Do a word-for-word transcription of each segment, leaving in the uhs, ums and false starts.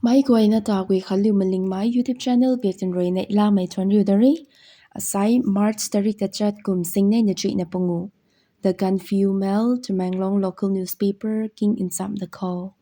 Meic guayna ta Guikhanliu Malingmei YouTube channel biak tan rui neihlamei thuanc riu da re. Asai March tarik tachat kum singnei na chuihna pangu. The Gaanphiu Mail, Tamenglong local newspaper king ncham da khou.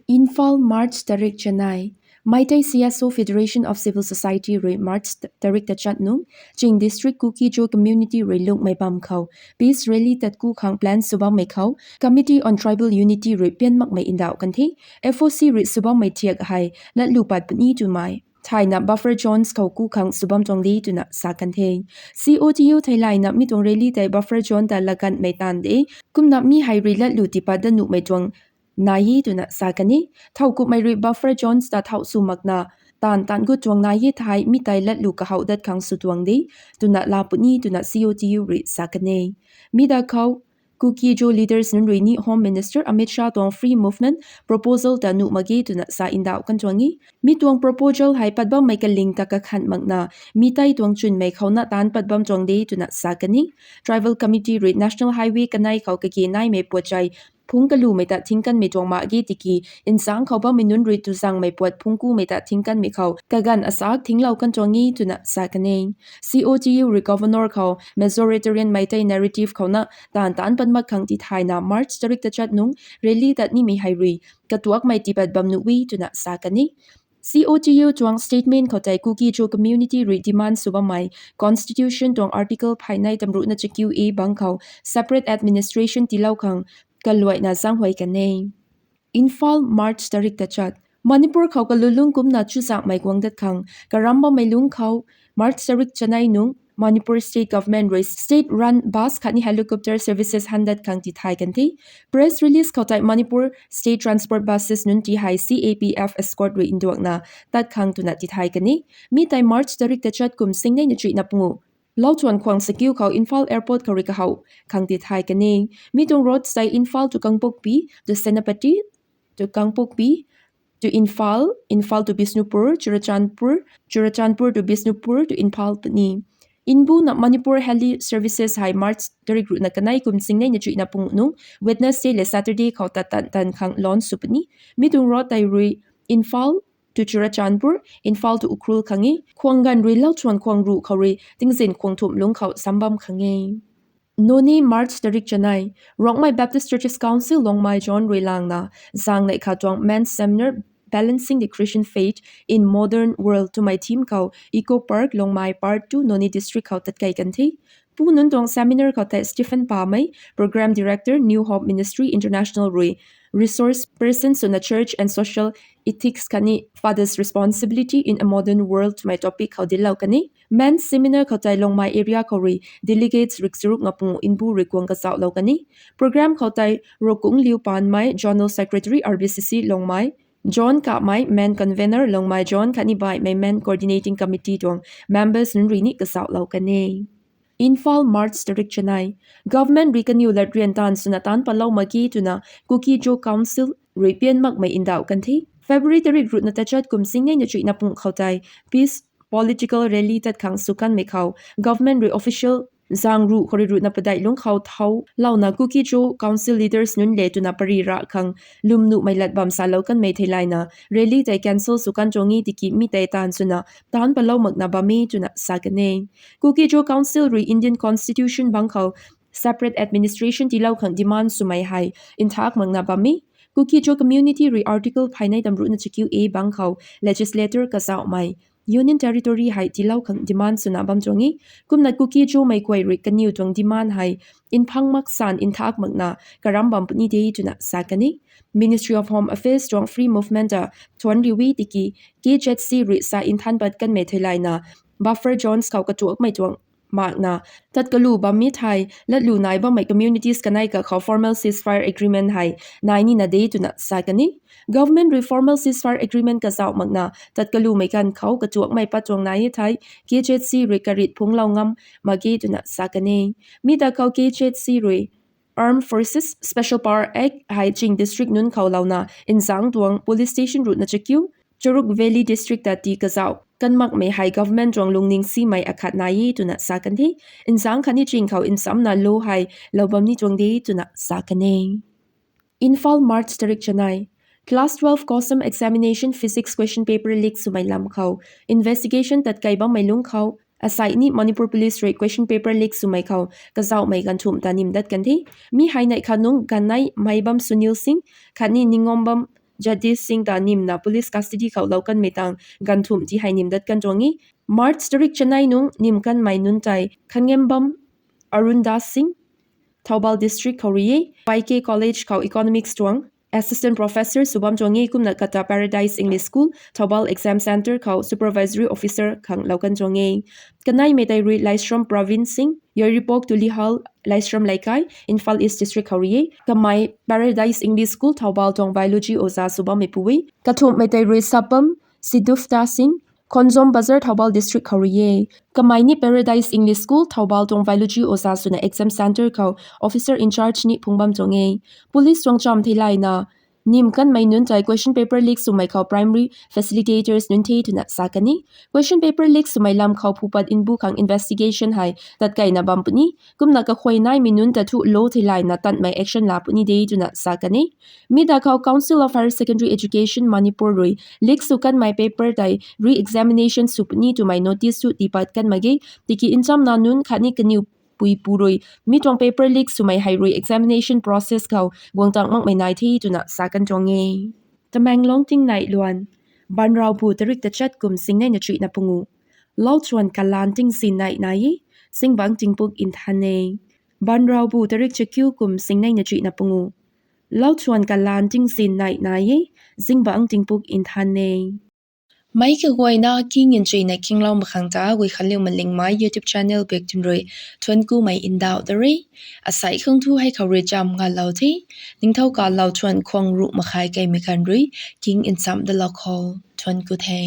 Imphal, March tarik chanei. Meitei C S O Federation of Civil Society rui March tarik tachat nung Ching District Kuki-Zo community rui lungmei bam khou peace rally tatku khang plan sw bammei khou Committee on Tribal Unity rui pian makmei ndauh kan the. F O C rui sw bammei thiak hei latlu pat puni twmei thayna buffer zones khou ku khang sw bam tuang de twna sa kan the. C O T U theilayna mi tuang rally tei buffer zone ta laganmei taanv de. Kumna mi hei rui latlu tipat dat nuhmei tuang nai e twna sa kan e. Thowkumhmei rui buffer zones ta thau sw makna taanv taanv gut tuang nai e thei mi tei latlu kahouh dat khang sw tuang de twna laa puni twna C O T U rui sa kan e. Mi da khou Kuki-Zo leaders nunc rui ni Home Minister Amit Shah tuang free movement proposal ta nuh mak ge twna sa ndauh kan tuang e. Mi tuang proposal hei pat bammei kaling ta kakhan makna mi tei tuang chwnmei khouna taanc pat bam tuang de twna sa kan e. Tribal Committee rui National Highway kanei khou kage naimei puat chai phungc kalumei ta thing kanmei tuang mak ge tiki nchangc khou bammei nunc rui tuzangmei puat phungc kumei ta thing kanmei khou kaganv asak thinglou kan tuang e twna sa kan e. C O T U rui Governor khou majoritarian Meitei narrative khouna taanv taanc pat mak khang tithayna March tarik tachat nung rally tat nimei hei rui katuakmei tipat bam nuh e twna sa kan e. C O T U tuang statement khou tei Kuki-Zo community rui demand sw bammei Constitution tuang Article phaynei tamruhna chakiu A bang khou separate administration tiilou khang kaluaina zaenghuay kan e. Imphal, March tarik tachat. Manipur khou kalulung kumna chuzaenghmei guang dat khang karam bammei lungc khou March tarik chanei nung Manipur State Government rui state run bus khatni helicopter services han dat khang tithay kan the. Press release khou tei Manipur State Transport Buses nunc ti hei C A P F escort rui nduakna tat khang twna tithay kan e. Mi tei March tarik tachat kum singnei na chuihna pangu lau chuan khwang sakiu khou Imphal Airport khou rui kahouh khang tithay kan e. Mi tuang road tei Imphal to Kangpokpi, to Senapati, to Kangpokpi, to Imphal, Imphal to Bishnupur, Churachandpur, Churachandpur to Bishnupur to Imphal puni. Mbuna Manipur Heli Services hei March tarik ruhna kanei kum singnei na chuihna pangu nung Wednesday le Saturday khou tat tan tan khang launch sw puni. Mi tuang road tei rui Imphal to Churachandpur, Imphal to Ukhrul khang e. Khwang ganv rui lau chuan khwang ruh khou rui tingzin khwang thumh lungc khou sambam khang e. Noney, March tarik chanei. Rongmei Baptist Churches Council Longmai John rui langna zaeng neih kha tuang men's seminar Balancing the Christian Faith in Modern World twmei theme khou Eco Park Longmai Part two Noney District khou tatkei kan the. Pu nunc tuang seminar khou tei Stephen Pamei, Program Director, New Hope Ministry International rui resource person swna church and social ethics khatni father's responsibility in a modern world twmei topic khou dinclou kan e. Men's seminar khou tei Longmai area khou rui delegates rik charuk nga pangu mbu rui kuang kazauhlou kan e. Program khou tei Rokung Liu Panmei, Zonal Secretary R B C C Longmai, John Kamei, Men Convener Longmai John khatni baihmei Men Coordinating Committee tuang members nunc rui ni kazauhlou kan e. Imphal, March tarik chanei. Government rui kaniw latrian taanv swna taanc patlou mak ge twna Kuki-Zo Council rui pian makmei ndauh kan the. February tarik ruhna tachat kum singnei na chuihna pangu khou tei peace political rally tat khang sw kanmei khou government rui official zaeng ruh khou rui ruhna padeih lungc khou thau louna Kuki-Zo Council leaders nunc le twna pary rah khang lwm nuhmei lat bam salou kanmei theilayna rally tei cancel sw kan tuang e tiki mi tei taanv swna taanc patlou makna bam e twna sa kan e. Kuki-Zo Council rui Indian Constitution bang khou separate administration tiilou khang demand swmei hei nthak makna bam e. Kuki-Zo community rui Article phaynei tamruhna chakiu A bang khou legislator kazauhmei Union Territory hei tiilou khang demand swna bam tuang e. Kumna Kuki-Zomei guay rui kaniw tuang demand hei mphang mak san nthak makna karam bam puni de twna sa kan e. Ministry of Home Affairs tuang free movement ta thuanc riu e tiki K Z C rui sa nthan pat kanmei theilayna buffer zones khou katuakmei tuang makna tat kalu bammei thei latlu nai bammei communities kanei kakhou formal ceasefire agreement hei nai nina de twna sa kan e. Government rui formal ceasefire agreement kazauh makna tat kalumei ganv khou katuakmei pat tuang nai e thei K Z C rui karit phungclou ngam mak ge twna sa kan e. Mi da khou K Z C rui Armed Forces Special Power Act hei Ching District nunc khou louna nzangc tuang police station ruhna chakiu Churuk Valley District ta tii kazauh kan makmei hei government tuang lungning simei akhat nai e twna sa kan the. Nzangc khatni Ching khou nchamna law hei lou bam ni tuang de twna sa kan e. Imphal, March tarik chanei. Class twelve COHSEM examination physics question paper leak swmei lam khou investigation tatkei bammei lungc khou asei ni Manipur Police rui question paper leak swmei khou kazauhmei ganvthumh ta nim dat kan the. Mi hei neih khat nungc ganvnei Mheibam Sunil Singh khatni Ningombam Jagdish Singh ta nimna police custody khou lou kanmei tang ganvthumh ti hei nim dat kan tuang e. March tarik chanei nungc nim kanmei nunc tei Khangembam Arundas Singh, Thoubal District khou rui e, Y K College khou Economics tuang Assistant Professor sw bam tuang e, kumna kata Paradise English School, Thoubal Exam Centre khou Supervisory Officer khang lou kan tuang e. Kaneimei tei rui Laishram Pravin Singh, Yairipok Tulihal, Laishram Leikai, Imphal East District khou rui e. Kamei Paradise English School, Thoubal tuang Biology oja sw bammeipu e. Kathumhmei tei rui Sapam Sidufta Singh, Khonzom Bazar, Thoubal District khou rui e. Kamei ni Paradise English School, Thoubal tuang Biology oja swna exam centre khou officer in charge ni phung bam tuang e. Police tuang chamv theilayna nim kanmei nunc tei question paper leak swmei khou primary facilitators nunc the twna sa kan e. Question paper leak swmei lam khou phupat mbu khang investigation hei tatkeina bam puni, kumna kakhuay naimei nunc ta thu law theilayna tanmei action la puni de twna sa kan e. Mi da khou Council of Higher Secondary Education Manipur rui leak sw kanmei paper tei re-examination sw puni twmei notice thu tiipat kan mak ge. Tiki nchamna nunc khatni kaniw puipu rui mi tuang paper leak swmei hei rui examination process khou guang tang makmei nai the twna sa kan tuang e. Tamenglong tingnei luan. Banrawbu tarik tachat kum singneina chuihna pungu. Lauchuan kalan tingzin nei nai e, zingbangc tingpuk nthan e. Banrawbu tarik chakiu kum singneina chuihna pungu. Lauchuan kalan tingzin nei nai e, zingbangc tingpuk nthan e. Meic kaguayna king nchuina kinglou mak khang ta Guikhanliu Malingmei YouTube channel bak tun rui thuanckumei ndauh da re. Asei khang thu hei khou rui cham ngalou the. Ningthau ka lauchuan khwang ruh makhai keimei ganv rui king ncham dalou khou thuancku the.